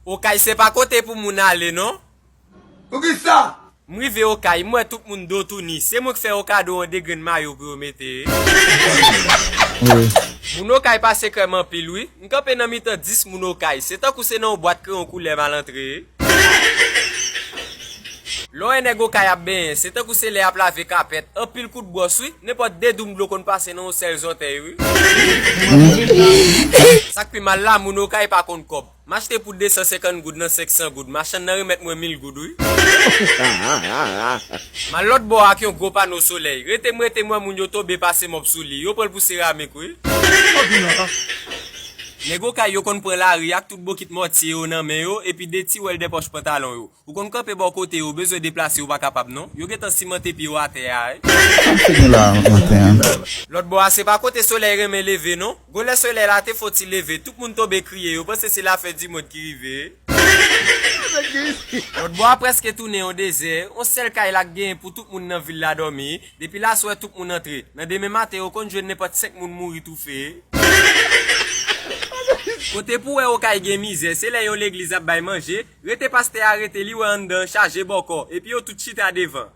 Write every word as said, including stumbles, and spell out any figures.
Okay se pa kote pou moun ale non. Poukisa? M rive Okay, m wè tout moun do touni. Se mwen k fè yo kado yon de grenn mayo pou yo mete. Moun Okay pa sekrè m anpil wi. M kanpe nan mitan dis moun Okay. Se tankou se nan yon bwat kreyon koulè m al antre. Lè w wè nèg Okay ap benyen, se tankou se lè y ap lave kapèt. Anpil kout bwòs wi. Nenpòt de doum dlo konn pase nan yon sèl zòtèy wi. Sa k pi mal la, moun Okay pa konn kòb. M achte pou de san senkant goud nan senk san goud. Machann nan remèt mwen mil goud wi. M al lòt bò ak yon gwo pano solèy. Rete m rete m wè moun yo tonbe pase mòb sou li. Yo pran l pou seramik wi. Nèg Okay yo konn pran lari ak tout bokit mòtye yo nan men yo epi de ti wèl dè pòch pantalon yo. Ou konn kanpe bò kote yo, bezwen deplase ou pa kapab non. Yo gentan simante pye yo atè a wi. Sa m fè gen la maten an? Lòt bò a se pa kote solèy renmen leve non. Gon lè solèy la te fon ti leve, tout moun tonbe kriye, yo panse se lafen di mond ki rive. Lòt bò a prèske tounen yon dezè, yon sèl kay la k genyen pou tout moun nan vil la dòmi. Depi l aswè tout moun antre. Nan demen maten yo konn jwenn nenpòt senk moun mouri toufe. Kote pou wè Okay gen mizè, se lè yon legliz ap bay manje, rete pastè a rete li wè anndan an chaje bòkò, epi yo tout chita devan.